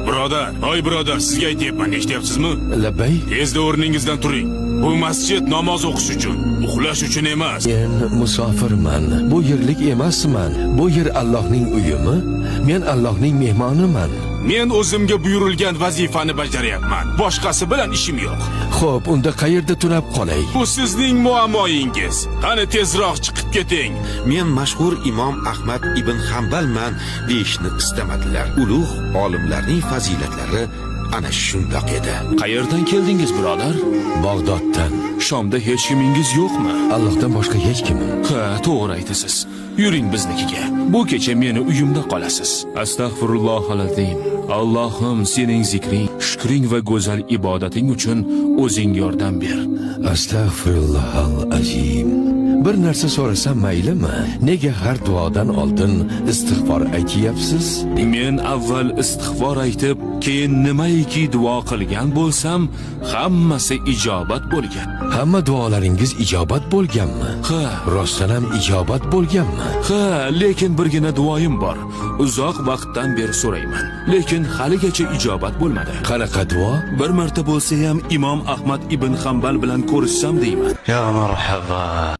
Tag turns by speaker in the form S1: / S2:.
S1: Birodar, oy birodar, sizga aytyapman, eshityapsizmi?
S2: Labbay.
S1: Tezda o'rningizdan turing. Bu masjid namoz o'qish uchun, uxlash uchun emas.
S2: Men musofirman. Bu yerlik emasman. Bu yer Allohning uyimi? Men Allohning mehmoniman.
S1: Men o'zimga buyurilgan vazifani bajaryapman. Boshqasi bilan ishim yo'q.
S2: Xo'p, unda qayerda tunab qolay?
S1: Bu sizning muammoyingiz. Qani tezroq chiqib keting.
S3: Men mashhur Imom Ahmad ibn Hanbalman deyishni istamadilar. Ulug' olimlarning fazilatlari ana shundoq edi.
S4: Qayerdan keldingiz, birodar?
S2: Bag'doddan.
S4: Shomda hech kimingiz yo'qmi?
S2: Allohdan boshqa hech kimim.
S4: Ha, to'g'ri aytasiz. Yuring biznikiga. Bu kecha meni uyimda qolasiz. Astag'firullohal azim. Allohim, sening zikring, shukring va go'zal ibodating uchun o'zing yordam ber.
S2: Astag'firullahal azim. Bir narsa so'rasam maylimi? Nega har duodan oldin istig'for aytyapsiz?
S4: Men avval istig'for aytib, keyin nimaiki duo qilgan bo'lsam, hammasi ijobat bo'lgan.
S2: Hamma duolaringiz ijobat bo'lganmi?
S4: Ha,
S2: Rostdan ham ijobat bo'lganmi?
S4: ha, lekin birgina duoyim bor. Uzoq vaqtdan beri so'rayman, lekin haligacha ijobat bo'lmadi.
S2: Qanaqa duo?
S4: Bir marta bo'lsa ham Imom Ahmad ibn Hanbal bilan ko'rishsam deyman.
S5: يا مرحبا.